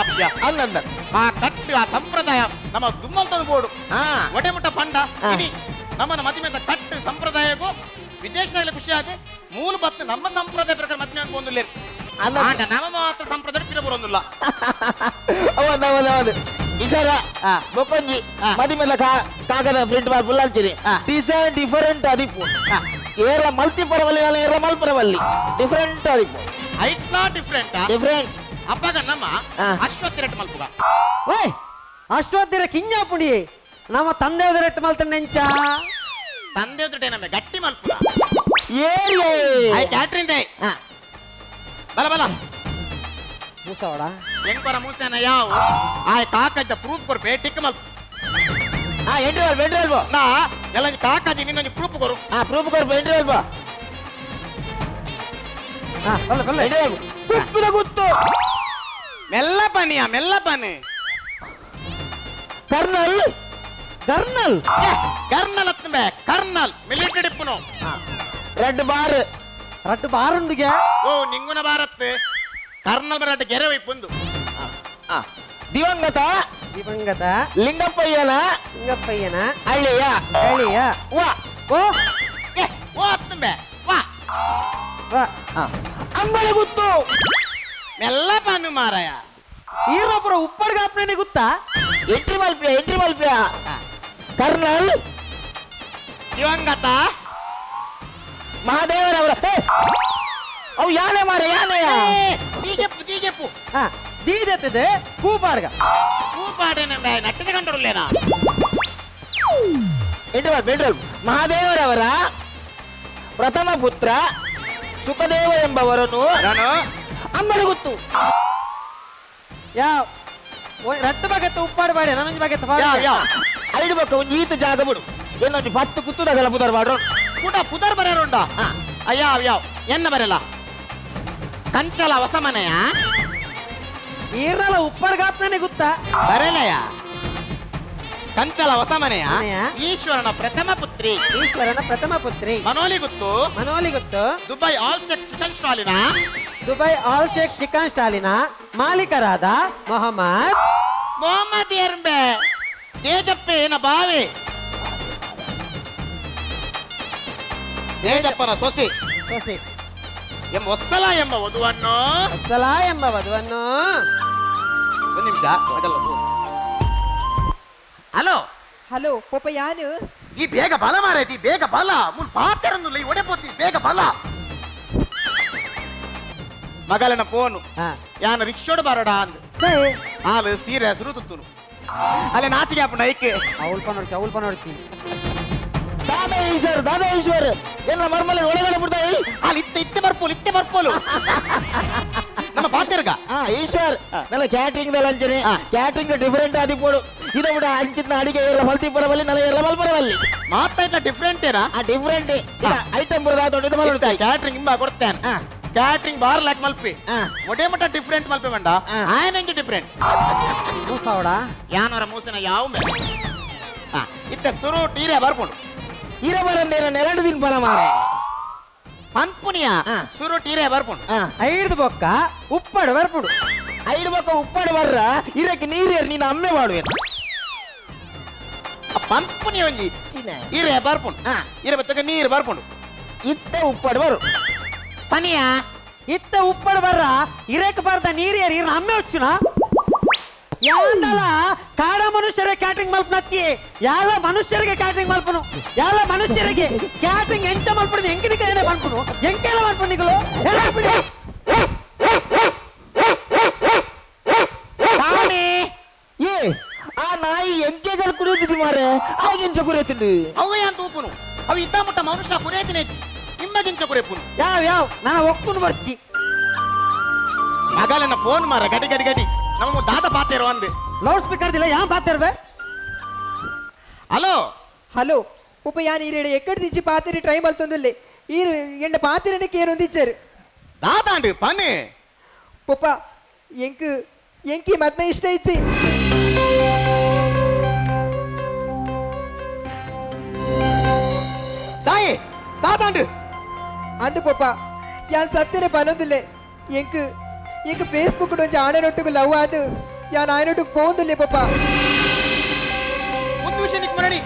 ಅಂದ ಆ ಕಟ್ಟು ಆ ಸಂಪ್ರದಾಯ ನಮ್ಮ ದುಮ್ಮಲ್ ತಂದು ಬೋಡು ಒಡೆ ಮುಟ್ಟ ಪಂಡ ಇಡೀ ನಮ್ಮನ ಮದುವೆ ಕಟ್ಟು ಸಂಪ್ರದಾಯಕ್ಕೂ ವಿದೇಶದಲ್ಲಿ ಖುಷಿ ಆದ ಮೂಲ ಬತ್ತು ನಮ್ಮ ಸಂಪ್ರದಾಯ ಪ್ರಕಾರ ಮದುವೆ ಅಂತ ಬಂದಿಲ್ಲ ನಮ್ಮ ಮಾತ್ರ ಸಂಪ್ರದಾಯ ಪಿರ ಬರೋದಿಲ್ಲ ಹೌದು ಹೌದು ಹೌದು ಇಸರ ಬೊಕೊಂಜಿ ಮದಿಮೆಲ್ಲ ಕಾಗದ ಪ್ರಿಂಟ್ ಮಾಡಿ ಪುಲ್ಲಾಲ್ಚಿರಿ ಡಿಸೈನ್ ಡಿಫರೆಂಟ್ ಅದಿಪ್ಪು ಏರ ಮಲ್ತಿ ಪರವಲ್ಲಿ ಏರ ಮಲ್ಪರವಲ್ಲಿ ಡಿಫರೆಂಟ್ ಅದಿಪ್ಪು ಐಟ್ಲಾ ಡಿಫರೆಂಟ್ ಡಿಫರೆಂಟ್ ಅಪ್ಪಗ ನಮ್ಮ ಅಶ್ವತ್ಥ ರೇಟ್ ಮಲ್ಪುಗ ಓಯ್ ಅಶ್ವತ್ಥ ಕಿಂಜಾಪುಡಿ ನಮ್ಮ ತಂದೆಯದ ರೇಟ್ ಮಲ್ತ ನೆಂಚ ತಂದೆಯದ ನಮ್ಮ ಗಟ್ಟಿ ಮಲ್ಪುಗ ಏ I catering they ಬಲ ಬಲ ಮೂಸವಡ ಎಂಕೊರ ಮೂಸನ ಯಾವು ಆಯ್ ಕಾಕಜ್ಜ ಪ್ರೂಫ್ ಕೊರ್ಪೆ ಟಿಕ್ ಮಲ್ಪ ಆ ಎಂಟ್ರಿ ಅಲ್ಪ ಎಂಟ್ರಿ ಅಲ್ಪ ನಾ ಎಲ್ಲ ಕಾಕಾಜಿ ನಿನ್ನೊಂದು ಪ್ರೂಫ್ ಕೊರು ಆ ಪ್ರೂಫ್ ಕೊರ್ಪೆ ಎಂಟ್ರಿ ಅಲ್ಪ ಆ ಬಲ್ಲ ಬಲ್ಲ ಎಂಟ್ರಿ ಅಲ್ಪ ಕುಕ್ಕುದ ಗುತ್ತು ಮೆಲ್ಲ ಬನ್ನಿಯ ಮೆಲ್ಲ ಬನ್ನಿ ಕರ್ನಲ್ ಕರ್ನಲ್ ಕರ್ನಲ್ ಅತ್ತಂಬೆ ಕರ್ನಲ್ ಮಿಲಿಟರಿ ಡಿಪ್ಪುನು ರೆಡ್ ಬಾರ್ ರೆಡ್ ಬಾರ್ ಉಂಡುಗೆ ಓ ನಿಂಗುನ ಬಾರತ್ ಕರ್ನಲ್ ಬರಾಟ ಗೆರೆ ಒಯ್ಪುಂದು ದಿವಂಗತ ದಿವಂಗತ ಲಿಂಗಪ್ಪಯ್ಯನ ಲಿಂಗಪ್ಪಯ್ಯನ ಅಳಿಯ ಅಳಿಯ ವಾ ಓ ಏ ಓ ಅತ್ತಂಬೆ ವಾ ವಾ ಅಂಬಳ ಗುತ್ತು ಮೆಲ್ಲ ಬನ್ನು ಮಾರಾಯ ಈರೊಬ್ಬರ ಉಪ್ಪಡ್ಗಾಪ್ನೇ ಗೊತ್ತಾ ಎಂಟ್ರಿ ಮಲ್ಪಿಯ ಎಂಟ್ರಿ ಮಲ್ಪಿಯ ಕರ್ನಲ್ ದಿವಂಗತ ಮಹಾದೇವರವರ ಅವು ಯಾನೆ ಮಾರ ಯಾನೆಯ ದೀಗೆಪ್ಪು ದೀಗೆಪ್ಪು ಹಾ ದೀದೆತ್ತದೆ ಕೂಪಾಡ್ಗ ಕೂಪಾಡೇನೆ ನಟ್ಟಿದ ಕಂಡರುಲ್ಲೇನಾ ಎಂಟ್ರಿ ಮಹಾದೇವರವರ ಪ್ರಥಮ ಪುತ್ರ ಸುಖದೇವ ಎಂಬವರನ್ನು ಅಂಬಳಗುತ್ತು ಯಾವ ರಟ್ಟು ಬಗೆತ್ತ ಉಪ್ಪಾಡು ಬಾಡೆ ನನ್ನೊಂದು ಬಗೆತ್ತ ಐದು ಬಕ್ಕ ಒಂದು ಈತ ಜಾಗ ಬಿಡು ಏನೊಂದು ಪತ್ತು ಕುತ್ತುದಾಗಲ್ಲ ಪುದರ್ ಬಾಡ್ರು ಕೂಟ ಪುದರ್ ಬರೆಯೋರುಂಡ ಅಯ್ಯಾವ್ ಯಾವ ಎನ್ನ ಬರಲ್ಲ ಕಂಚಲ ಹೊಸ ಮನೆಯ ಈರಲ್ಲ ಉಪ್ಪಡ್ಗಾಪ್ನೇ ಗೊತ್ತಾ ಬರಲಯ ಕಂಚಲ ಹೊಸ ಮನೆಯ ಈಶ್ವರನ ಪ್ರಥಮ ಪುತ್ರಿ ಈಶ್ವರನ ಪ್ರಥಮ ಪುತ್ರಿ ಮನೋಲಿ ಗುತ್ತು ಮನೋಲಿ ಗುತ್ತು ದುಬೈ ಆಲ್ ಶೇಖ್ ಚಿಕನ್ ಸ್ಟಾಲಿನ ದುಬೈ ಆಲ್ ಶೇಖ್ ಚಿಕನ್ ಸ್ಟಾಲಿನ ಮಾಲೀಕರಾದ ಮೊಹಮ್ಮದ್ ಮೊಹಮ್ಮದ್ ಎರ್ಂಬೆ ತೇಜಪ್ಪೇನ ಬಾವಿ ತೇಜಪ್ಪನ ಸೊಸಿ ಸೊಸಿ ಎಂಬ ಒಸ್ಸಲ ಎಂಬ ವಧುವನ್ನು ಒಸ್ಸಲ ಎಂಬ ವಧುವನ್ನು ಒಂದು ನಿಮಿಷ ಹಲೋ ಹಲೋ ಪೊಪ್ಪ ಯಾನು ಈ ಬೇಗ ಬಲ ಮಾರೈತಿ ಬೇಗ ಬಲ ಮುನ್ ಪಾತೆರೊಂದು ಈ ಒಡೆ ಪೋತಿ ಬೇಗ ಬಲ ಮಗಲನ ಫೋನು ಯಾನ ರಿಕ್ಷೋಡ್ ಬರೋಡ ಅಂದ್ ಹಾಲು ಸೀರೆ ಸುರುತುತ್ತುನು ಅಲ್ಲೇ ನಾಚಿಗೆ ಅಪ್ಪ ನೈಕ್ ಅವಲ್ಪ ನೋಡ್ಚಿ ಅವಲ್ಪ ನೋಡ್ಚಿ ದಾದಾ ಈಶ್ವರ್ ದಾದಾ ಈಶ್ವರ್ ಎಲ್ಲ ಮರ್ಮಲೆ ಒಳಗಡೆ ಬಿಡ್ತಾಯಿ ಅಲ್ಲಿ ಇತ್ತೆ ಇತ್ತೆ ಬರ್ಪೋಲು ಇತ್ತೆ ಬರ್ಪೋಲು ನಮ್ಮ ಪಾತೆರ್ಗ ಈಶ್ವರ್ ನನ್ನ ಕ್ಯಾಟ್ರಿಂಗ್ ಅಂಚನೆ ಕ್ಯಾಟ್ರಿಂಗ್ ಡಿಫರೆಂಟ್ ಆದಿ ಪೋಡು ಇದು ಬಿಡ ಅಂಚಿನ ಅಡಿಗೆ ಎಲ್ಲ ಮಲ್ತಿ ಪರವಲ್ಲಿ ನನ್ನ ಎಲ್ಲ ಮಲ್ಪರವಲ್ಲಿ ಮಾತಾ ಡಿಫರೆಂಟ್ ಏನಾ ಡಿಫರೆಂಟ್ ಐಟಮ್ ಬರೋದ ಕ್ಯಾಟ್ರಿಂಗ್ ಇಂಬ ಕೊಡ್ತೇನೆ ಕ್ಯಾಟ್ರಿಂಗ್ ಬಾರ್ ಲಾಕ್ ಮಲ್ಪಿ ಒಡೆ ಮಟ್ಟ ಡಿಫರೆಂಟ್ ಮಲ್ಪಿ ಬಂಡ ಆಯನಂಗೆ ಡಿಫರೆಂಟ್ ಮೂಸವಡ ಯಾನವರ ಮೂಸನ ಯಾವ ಮೇಲೆ ಇತ್ತೆ ಸುರು ಟೀರೆ ಬರ್ಕೊಂಡು ಹೀರೆ ಬರಂದೇನ ನೆರಡು ದಿನ ಬಲ ಮಾರೆ ಪನ್ಪುನಿಯ ಸುರು ಟೀರೆ ಬರ್ಕೊಂಡು ಐದು ಬೊಕ್ಕ ಉಪ್ಪಾಡು ಬರ್ಪುಡು ಐದು ಬೊಕ್ಕ ಉಪ್ಪಾಡು ಬರ್ರ ಇರಕ್ಕೆ ನೀರು ನೀನು ಅಮ್ಮೆ ಮಾಡುವೆ ಪನ್ಪುನಿ ಒಂಜಿ ಹೀರೆ ಬರ್ಪುಂಡು ಹೀರೆ ಬತ್ತಕ ನೀರು ಬರ್ಪುಂಡು ಇತ್ತೆ ಉಪ್ಪಾಡು ಬರು ಪನಿಯ ಇತ್ತ ಉಪ್ಪಡು ಬರ್ರ ಇರಕ್ಕೆ ಬರ್ದ ನೀರು ಏರಿ ಇರ ಅಮ್ಮೆ ಹುಚ್ಚುನ ಯಾಂದಲ ಕಾಡ ಮನುಷ್ಯರ ಕ್ಯಾಟ್ರಿಂಗ್ ಮಲ್ಪನತ್ತಿ ಯಾಲ ಮನುಷ್ಯರಿಗೆ ಕ್ಯಾಟ್ರಿಂಗ್ ಮಲ್ಪನು ಯಾಲ ಮನುಷ್ಯರಿಗೆ ಕ್ಯಾಟ್ರಿಂಗ್ ಎಂಚ ಮಲ್ಪಡು ಎಂಕಿನ ಕೈನೇ ಮಲ್ಪನು ಎಂಕೆಲ್ಲ ಮಲ್ಪನು ನಿಗಳು ಏ ಆ ನಾಯಿ ಎಂಕೆಗಳು ಕುಡಿಯುತ್ತಿದ್ದು ಮಾರೆ ಆಗಿಂಚ ಕುರಿಯುತ್ತಿದ್ದು ಅವ ಯಾನ್ ತೂಪುನು ಅವು ಇದ್ದ ಮುಟ್ಟ ಮನುಷ್ಯ ಕುರಿಯತಿನ ಹೆಚ್ಚು ನಿಮ್ಮಗಿಂಚ ಕುರಿಪುನು ಯಾವ ಯಾವ ನಾನು ಒಕ್ಕುನು ಬರ್ಚಿ ಮಗಲನ್ನ ಫೋನ್ ಮಾರ ಗಡಿ ಗಡಿ ಗಡಿ ನಮ್ಮ ದಾದ ಪಾತೇರು ಅಂದು ಲೌಡ್ ಸ್ಪೀಕರ್ ದಿಲ್ಲ ಯಾನ್ ಪಾತೇರ್ವೆ ಹಲೋ ಹಲೋ ಉಪ್ಪ ಯಾನ್ ಈರೇಡೆ ಎಕ್ಕಡ ದಿಂಚಿ ಪಾತೆರಿ ಟ್ರೈ ಮಲ್ತೊಂದುಲ್ಲೆ ಈರು ಎಣ್ಣ ಪಾತೆರನಕ್ಕೆ ಏನೊಂದಿಚ್ಚರು ದಾದಾಂಡು ಪನ್ನಿ ಪೊಪ್ಪ ಎಂಕ್ ಎಂಕಿ ಮದ್ಮೆ ಇಷ್ಟ ಇಚ್ಚಿ ತಾಯಿ ದಾದಾಂಡು ಅಂದು ಪೊಪ್ಪ ಯಾನ್ ಸತ್ಯನೆ ಪನೊಂದುಲ್ಲೆ ಎಂಕ್ ಎಂಕ್ ಫೇಸ್ಬುಕ್ ಒಂಜಿ ಆಣನೊಟ್ಟುಗು ಲವ್ ಆದು ಯಾನ್ ಆಯನೊಟ್ಟುಗು ಪೋಂದುಲ್ಲೆ ಪೊಪ್ಪ ಒಂದು ವಿಷಯ ನಿಕ್ ಮರಣಿ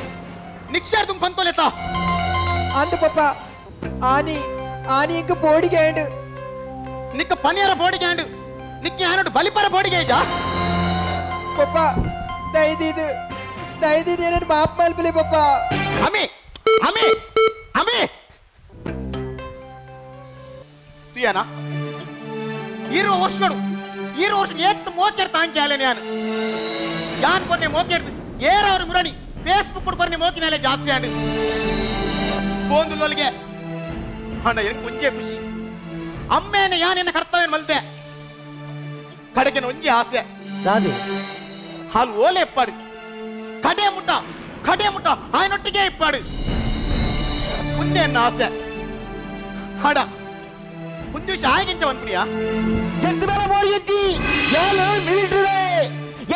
ನಿಕ್ಷಾರ್ ತುಮ್ ಪಂತೋಲೆತ ಅಂದು ಪೊಪ್ಪ ಆನಿ ಆನಿ ಎಂಕ್ ಬೋಡಿಗೆ ಆಂಡ್ ನಿಕ್ಕ ಪನಿಯರ ಬೋಡಿಗೆ ಆಂಡ್ ನಿಕ್ಕ ಆನೊಟ್ಟು ಬಲಿಪರ ಬೋಡಿಗೆ ಐಜಾ ಪೊಪ್ಪ ದಯದಿದು ದಯದಿದು ಏನನ್ನು ಮಾಪ್ ಮಲ್ಪಲೆ ಪಪ್ಪ. ಅಮ್ಮಿ ಅಮ್ಮಿ ಅಮ್ಮಿ ತುಯನಾ ಇರುವ ವರ್ಷಡು ಇರುವ ವರ್ಷ ಏತ್ ಮೋಕೆಡ್ತ ಅಂಕೆ ನಾನು ಯಾನ್ ಕೊನ್ನೆ ಮೋಕೆಡ್ದು ಏರವರು ಮುರಣಿ ಫೇಸ್ಬುಕ್ ಕೊರ್ನೆ ಮೋಕಿನಾಲೆ ಜಾಸ್ತಿ ಆಂಡು ಬೋಂದುಲೊಲಿಗೆ ಅಣ್ಣ எனக்கு ಒಂಜೇ ಖುಷಿ ಅಮ್ಮೇನೆ ಯಾನೆನ್ನ ಕರ್ತವ್ಯ ಮಲ್ದೆ ಕಡೆಗೆ ಒಂಜೇ ಆಸೆ ದಾದಿ ಹಾಲು ಓಲೆ ಎಪ್ಪಾಡು ಕಡೆ ಮುಟ್ಟ ಕಡೆ ಮುಟ್ಟ ಆಯನೊಟ್ಟಿಗೆ ಇಪ್ಪಾಡು ಮುಂದೆ ಎನ್ನ ಆಸೆ ಹಾಡ ಒಂದು ದಿವಸ ಆಯಗಿಂಚ ಬಂದ್ಪುಣಿಯಾ ಮಿಲಿಟರಿ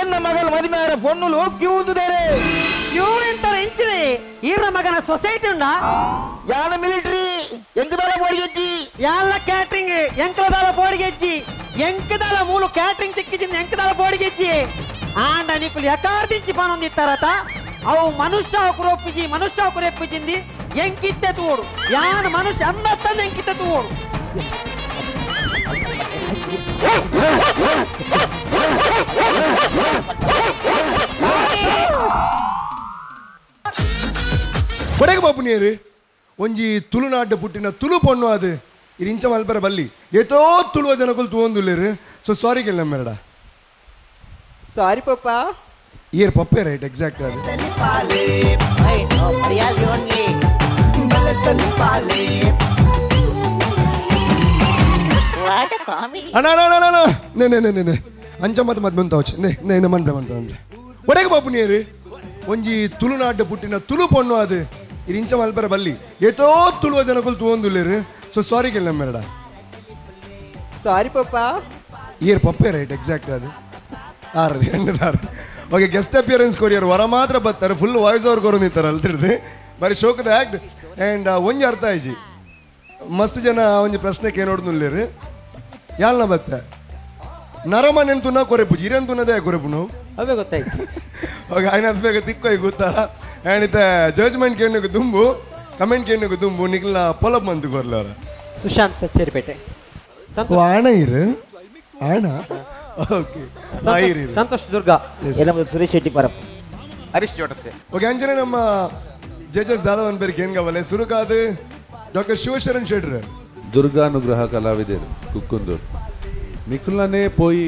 ಎನ್ನ ಮಗಲು ಮದುವೆ ಪೊನ್ನುಲು ಕ್ಯೂಂದುದೇರೆ ಕ್ಯೂ ಎಂತಾರೆ ಇಂಚಿದೆ ಈರ ಮಗನ ಸೊಸೈಟಿ ಉಂಡ ಯಾನ ಮಿಲಿಟರಿ ಎಂಕದಾಲ ಬೋಡಿಗೆಜ್ಜಿ ಯಾಲ ಕ್ಯಾಟ್ರಿಂಗ್ ಎಂಕಲದಾಲ ಬೋಡಿಗೆಜ್ಜಿ ಎಂಕದಾಲ ಮೂಲು ಕ್ಯಾಟ್ರಿಂಗ್ ತಿಕ್ಕಿಜಿಂದ ಎಂಕದಾಲ ಬೋಡಿಗೆಜ್ಜಿ ಆಂಡ ನಿಕುಲು ಯಕಾರ್ದಿಂಚಿ ಪನೊಂದಿತ್ತಾರತ ಅವು ಮನುಷ್ಯ ಕುರೊಪ್ಪಿಜಿ ಮನುಷ್ಯ ಕುರೆಪ್ಪಿಜಿಂದಿ ಎಂಕಿತ್ತೆ ತೂಡು ಯಾನ ಮನುಷ್ಯ ಅಂದತ್ತಂದ ಎಂಕಿತ್ತೆ ತೂಡು ಕೊಡೆಗೆ ಬಾಪು ನೀರು ಒಂಜಿ ತುಳುನಾಡು ಪುಟ್ಟಿನ ತುಳು ಪೊಣ್ಣು ಅದು ಇದು ಇಂಚ ಮಲ್ಪರ ಬಲ್ಲಿ ಏತೋ ತುಳುವ ಜನಕುಲು ತೂವೊಂದುಲ್ಲೇರು. ಸೊ ಸಾರಿ ಕೇಳಿ ನಮ್ಮೆರಡ. ಸಾರಿ ಪಪ್ಪ. ಏರ್ ಪಪ್ಪೆ ರೈಟ್ ಎಕ್ಸಾಕ್ಟ್ ಅದು. ಅಣ್ಣ ಅಣ್ಣ ಅಣ್ಣ ಅಣ್ಣ ನೇ ನೇ ನೇ ನೇ ಅಂಚ ಮತ್ತೆ ಮತ್ತೆ ಬಂತಾವಚ್ಚು ನೇ ನೇ ನೇ ಮನ್ಪೆ ಮನ್ಪೆ ಮನ್ಪೆ ಒಡೆಗೆ ಬಾಪು ನೀರು ಒಂಜಿ ತುಳುನಾಡು ಪುಟ್ಟಿನ ತುಳು ಪೊಣ್ಣು ಅದು ಇದು ಇಂಚ ಮಲ್ಪರ ಬಲ್ಲಿ ಏತೋ ತುಳುವ ಜನಕುಲು ತೂವೊಂದುಲ್ಲೇರು. ಸೊ ಸಾರಿ ಕೇಳಿ ನಮ್ಮೆರಡ. ಸಾರಿ ಪಪ್ಪ. ಏರ್ ಪಪ್ಪೆ ರೈಟ್ ಎಕ್ಸಾಕ್ಟ್ ಅದು. ಆರು ಎರಡು ಆರು okay guest appearance courier ವರ ಮಾತ್ರ ಬರ್ತಾರೆ full voice over ಕೊರು ನಿಂತಾರೆ ಅಲ್ತಿರ್ದು ಬರೀ ಶೋಕದ ಆ್ಯಕ್ಟ್ ಆ್ಯಂಡ್ ಒಂಜಿ ಅರ್ಥ ಆಯ್ಜಿ ಮಸ್ತ್ ಜನ ಒಂಜಿ ಪ್ರಶ್ನೆಗೆ ನೋಡ್ನುಲ್ಲೇರು ಯಾಲ್ನ ಬತ್ತೆ ನರಮನೆನ್ ತುನ್ನ ಕೊರೆಪು ಜಿರನ್ ತುನ್ನದೇ ಕೊರೆಪು ನಾವು ಅವೇ ಗೊತ್ತಾಯ್ತು. ಓಕೆ ಆಯ್ನ ಅದು ಬೇಗ ತಿಕ್ಕೋಯ್ ಗೊತ್ತಾರ ಆ್ಯಂಡ್ ಇತ್ತ ಜಡ್ಜ್ಮೆಂಟ್ ಕೇನುಗೆ ದುಂಬು ಕಮೆಂಟ್ ಕೇನುಗೆ ದುಂಬು ನಿಕ್ಲ ಪೊಲಬ್ ಮಂತು ಕೊರ್ಲವರ. ಸುಶಾಂತ್ ಸಚ್ಚೇರಿಪೇಟೆ. ಆಣ ಇರು ಆಣ ಓಕೆ ಸಂತೋಷ್ ದುರ್ಗಾ ಸುರೇಶ್ ಶೆಟ್ಟಿ ಪರಪ್ ಹರೀಶ್ ಜೋಟಸೆ. ಓಕೆ ಅಂಜನೆ ನಮ್ಮ ಜಡ್ಜಸ್ ದಾದವನ್ ಬೇರೆ ಕೇನ್ಗವಲೆ ಸುರುಕಾದು ಡಾಕ್ಟರ್ ಶಿವಶರಣ್ ಶೆಟ್ರ್ ದುರ್ಗಾನುಗ್ರಹ ಕಲಾವಿದರು ಕುಕ್ಕುಂದೂರು ನಿಖುಲ್ನೇ ಪೋಯಿ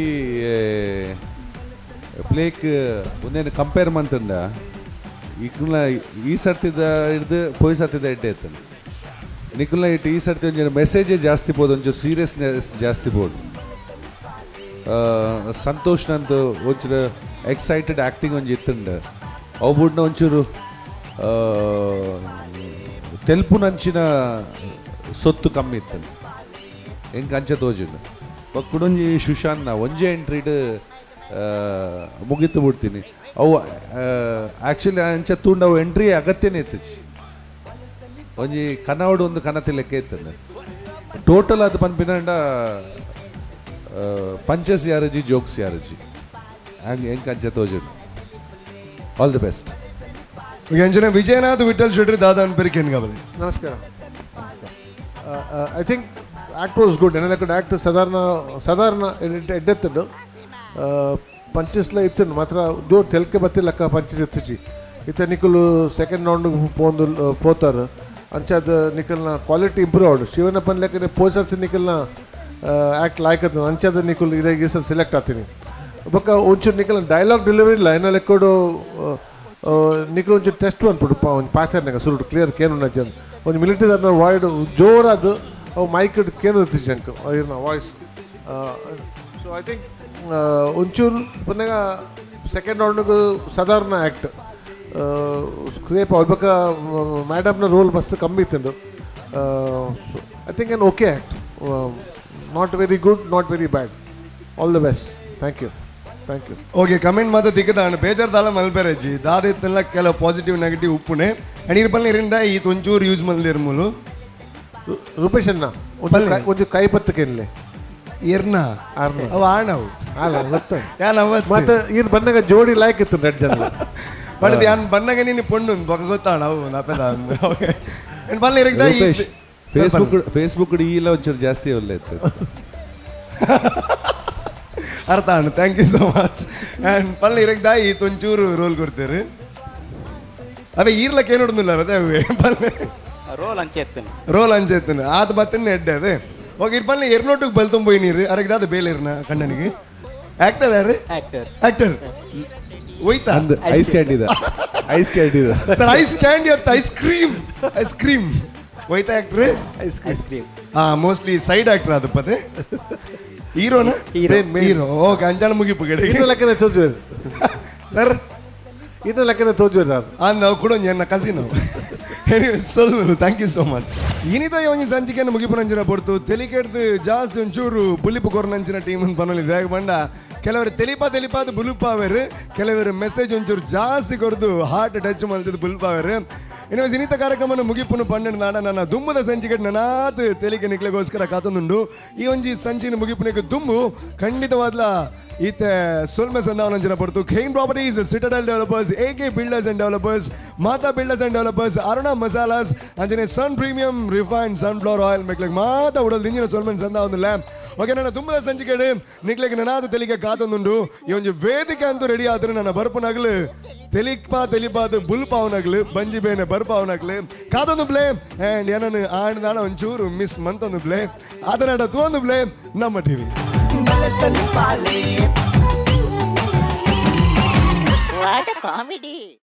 ಪ್ಲೇಕ್ ಒಂದೇನು ಕಂಪೇರ್ ಮಂತಂಡ ಇಕ್ಲ ಈ ಸರ್ತಿದ ಹಿಡ್ದು ಪೋಯಿ ಸರ್ತಿದ ಎಡ್ಡೆ ಇತ್ತು ನಿಖುಲ್ನ ಇಟ್ಟು ಈ ಸರ್ತಿ ಒಂಚೂರು ಮೆಸೇಜೇ ಜಾಸ್ತಿ ಬೋದು ಒಂಚೂರು ಸೀರಿಯಸ್ನೆಸ್ ಜಾಸ್ತಿ ಬೋದು. ಸಂತೋಷ್ನಂತು ಒಂಚೂರು ಎಕ್ಸೈಟೆಡ್ ಆ್ಯಕ್ಟಿಂಗ್ ಒಂಜಿ ಇತ್ತುಂಡು ಅವು ಬುಡ್ನ ಒಂಚೂರು ತೆಲ್ಪುನಂಚಿನ ಸೊತ್ತು ಕಮ್ಮಿ ಇತ್ತು ಎಂಕ್ ಅಂಚ ತೋಜುಂಡು. ಕುಡೊಂಜಿ ಸುಶಾಂತ್ನ ಒಂಜೇ ಎಂಟ್ರಿಡ್ ಮುಗಿತು ಬಿಡ್ತೀನಿ ಅವು ಆ್ಯಕ್ಚುಲಿ ಅಂಚ ತೂಂಡ ಅವು ಎಂಟ್ರಿ ಅಗತ್ಯನೇ ಇತ್ತು ಒಂಜಿ ಕನ್ನಡ ಒಂದು ಕನತಿ ಲೆಕ್ಕ ಇತ್ತು ಟೋಟಲ್ ಅದು ಪನ್ಪಿನಂಡ ಪಂಚಸ್ ಯಾರಜಿ ಜೋಕ್ಸ್ ಯಾರಜಿ ಹಂಗೆ ಹೆಂಗೆ ಅಂಚ ತೋಜುಂಡು. All the best. ಅಂಜನೆ ವಿಜಯನಾಥ್ ವಿಠಲ್ ಶೆಟ್ಟಿ ದಾದಾ ಅನ್ಪೇರು ಕೇನ್ಗವಲೆ. ನಮಸ್ಕಾರ. I think act was good. ಎನ್ನ ಆ್ಯಕ್ಟ್ ಸಾಧಾರಣ ಸಾಧಾರಣ ಎಡ್ಡೆತ್ತುಂಡು ಪಂಚಸ್ಲ ಇತ್ತು ಮಾತ್ರ ಜೋರು ತೆಲ್ಕೆ ಬತ್ತಿಲ್ಲಕ್ಕ ಪಂಚಸ್ ಎತ್ತಿಚಿ ಇತ್ತ ನಿಖಲು ಸೆಕೆಂಡ್ ರೌಂಡ್ ಪೋಂದು ಪೋತಾರು ಅಂಚಾದ ನಿಖಲ್ನ ಕ್ವಾಲಿಟಿ ಇಂಪ್ರೂವ್ ಆಡು ಶಿವನಪ್ಪನ ಲೆಕ್ಕನೆ ಪೋಸರ್ಸ್ ನಿಖಲ್ನ ಆ್ಯಕ್ಟ್ ಲಾಯ್ಕತ್ತು ಅಂಚಾದ ನಿಖಲ್ ಇದಾಗಿ ಸಲ ಸೆಲೆಕ್ಟ್ ಆಗ್ತೀನಿ ಬೊಕ್ಕ ಒಂಚೂರು ನಿಖಲ್ನ ಡೈಲಾಗ್ ಡೆಲಿವರಿ ಇಲ್ಲ ಏನ ಲೆಕ್ಕೋಡು ನಿಖಲ್ ಒಂಚೂರು ಟೆಸ್ಟ್ ಬಂದ್ಬಿಡು ಒಂದು ಪಾತ್ರನಾಗ ಸುರುಟು ಕ್ಲಿಯರ್ ಕೇನು ನಜ್ಜನ್ ಒಂದು ಮಿಲಿಟರಿ ಅದನ್ನ ವಾಯ್ಡ್ ಜೋರಾದ ಅವು ಮೈಕ್ ಕೇನು ಇರ್ತಿದ್ವಿ ಅಂಕ ಇರ್ನ voice. So I think ಒಂಚೂರು ಪುನಃ ಸೆಕೆಂಡ್ ರೌಂಡ್ಗೆ ಸಾಧಾರಣ ಆ್ಯಕ್ಟ್ ಸ್ಕ್ರೇಪ್ ಅವ್ರ ಮೇಡಮ್ನ ರೋಲ್ ಮಸ್ತ್ ಕಮ್ಮಿ ಇತ್ತು. So I think an okay act, not very good, not very bad. All the best. Thank you. Thank you. Okay comment ಮಾತ್ರ ತಿಕ್ಕದಾಣ ಬೇಜಾರ್ದಾಲ ಮಲ್ಪೆರಜ್ಜಿ ದಾದ ಇತ್ತಲ್ಲ ಕೆಲವು ಪಾಸಿಟಿವ್ ನೆಗೆಟಿವ್ ಉಪ್ಪುನೆ ಅಂಡ್ ಇರ್ಪಲ್ನ ಇರಿಂದ ಈ ಒಂಚೂರು ಯೂಸ್ ಮಲ್ದಿರ್ಮೂಲು. ರೂಪೇಶ್ ಅಣ್ಣ ಒಂಚೂರು ಕೈ ಪತ್ತಕ್ಕೆ ಇರ್ನ ಅವು ಆಣವು ಅಲ್ಲ ಗೊತ್ತ ಮತ್ತೆ ಇರ್ ಬಂದಾಗ ಜೋಡಿ ಲಾಯ್ಕ್ ಇತ್ತು ರೆಡ್ ಜನ ಬಟ್ ಯಾನ್ ಬಂದಾಗ ನೀನು ಪೊಣ್ಣು ಬೊಕ್ಕ ಗೊತ್ತಾಣ ಅವು ನಪೆದ. ಓಕೆ ಬಲ್ಲ ಇರಕ್ಕೆ ಫೇಸ್ಬುಕ್ ಫೇಸ್ಬುಕ್ ಈಲ ಒಂಚೂರು ಜಾಸ್ತಿ ಒಳ್ಳೆ ಇತ್ತು. ಅರ್ಥ ಅಣ್ಣ, thank you so much. And ಪಲ್ಲೆ ಇರಕ್ ದಾಯಿ ತೊಂಚೂರು ರೋಲ್ ಕೊಡ್ತೇರು. ಅವೇ ಈರ್ಲಕ್ಕೆ ಏನು ನೋಡುದಿಲ್ಲ ಅದೇ ಅವೇ ಪಲ್ಲೆ ರೋಲ್ ಅಂಚೆತ್ತನೆ. ರೋಲ್ ಅಂಚೆತ್ತನೆ ಆತ ಬತ್ತನೆ ಎಡ್ಡೆ ಅದೇ. ಓಕೆ ಇರ್ ಪಲ್ಲೆ ಎರ್ನೋಟಕ್ಕೆ ಬಲ್ ತೊಂಬೋಯ್ ನೀರು ಅರಗ್ ದಾದ ಬೇಲೆ ಇರ್ನ ಕಣ್ಣನಿಗೆ. ಆಕ್ಟರ್ ಯಾರು? ಆಕ್ಟರ್. ಆಕ್ಟರ್ ಹೋಯ್ತಾ? ಅಂದ್ ಐಸ್ ಕ್ಯಾಂಡಿ ಇದೆ, ಐಸ್ ಕ್ಯಾಂಡಿ ಇದೆ ಸರ್, ಐಸ್ ಕ್ಯಾಂಡಿ ಅಂತ ಐಸ್ ಕ್ರೀಮ್, ಐಸ್ ಕ್ರೀಮ್ ಹೋಯ್ತಾ ಆಕ್ಟ್ರ್? Ice cream. ಹಾ, ಮೋಸ್ಟ್ಲಿ ಸೈಡ್ ಆಕ್ಟರ್ ಅದು ಪದೇ. ಹೀರೋನ? ಹೀರೋ. ಓಕೆ, ಅಂಜಾಣ ಮುಗಿಪು ಗಡೆ. ಇನ್ನ ಲೆಕ್ಕನೆ ತೋಜುವೆರ್ ಸರ್, ಇನ್ನ ಲೆಕ್ಕನೆ ತೋಜುವೆರ್ ಅದು. ಆ ನಾವು ಕೂಡ ಎನ್ನ cousin. ಸೊಲ್ಲು, thank you so much. ಇನಿತ ಒಂಜಿ ಸಂಚಿಕೆಯನ್ನು ಮುಗಿಪುನಂಚಿನ ಪೊರ್ತು ತೆಲಿಕೆಡ್ದು ಜಾಸ್ತಿ ಒಂಚೂರು ಬುಲಿಪು ಕೊರ್ನಂಚಿನ ಟೀಮ್ ಅಂತ ಪನೊಲಿದೆ. ಹೇಗೆ ಬಂಡ ಕೆಲವರು ತೆಲಿಪಾ ತೆಲಿಪಾದ ಬುಲುಪಾವೆರ್, ಕೆಲವರು ಮೆಸೇಜ್ ಒಂಚೂರು ಜಾಸ್ತಿ ಕೊರ್ದು ಹಾರ್ಟ್ ಟಚ್ ಮಲ್ತದ್ದು ಬುಲ್ಪಾವೆರ್. ಇನ್ನು ಇನಿತ ಕಾರ್ಯಕ್ರಮನ ಮುಗಿಪುನು ಪನ್ನೆಂಡು ನಾಡ ನನ್ನ ದುಂಬುದ ಸಂಚಿಕೆ ನನಾತ್ ತೆಲಿಕೆ ನಿಕ್ಲೆಗೋಸ್ಕರ ಕಾತೊಂದುಂಡು. ಈ ಒಂಜಿ ಸಂಚಿನ ಮುಗಿಪುನಕ್ಕೆ ದುಂಬು ಖಂಡಿತವಾದ್ಲ ಈತೆ ಸೊಲ್ಮೆ ಸಂದಾವನಂಚಿನ ಪೊರ್ತು Kane properties, citadel developers, A K builders and developers, Mata builders and developers, Aruna masalas ಅಂಚನೆ sun premium refined sunflower oil ಮೆಕ್ಲೆಗ್ ಮಾತಾ ಉಡಲ್ ದಿಂಜಿನ ಸೊಲ್ಮೆನ್ ಸಂದಾವೊಂದುಲ್ಲ. ಓಕೆ, ನನ್ನ ತುಂಬದ ಸಂಚಿಕೆಡು ನಿಕ್ಲೆಗ್ ನನಾದ ತೆಲಿಕೆ ಕಾತೊಂದುಂಡು. ಈ ಒಂಜಿ ವೇದಿಕೆ ಅಂತೂ ರೆಡಿ ಆದ್ರೆ ನನ್ನ ಬರ್ಪುನಗ್ಲು ತೆಲಿಕ್ಪಾ ತೆಲಿಪಾದ ಬುಲ್ಪಾವನಗ್ಲು ಬಂಜಿ ಬೇನೆ ಬರ್ಪಾವನಗ್ಲು ಕಾತೊಂದು ಪ್ಲೇ. ಆ್ಯಂಡ್ ಏನನ್ನು ಆಂಡ್ ಒಂಚೂರು ಮಿಸ್ ಮಂತೊಂದು ಪ್ಲೇ ಅದನ್ನ ತೂವೊಂದು ಪ್ಲೇ ನಮ್ಮ ಟಿವಿ. What a comedy!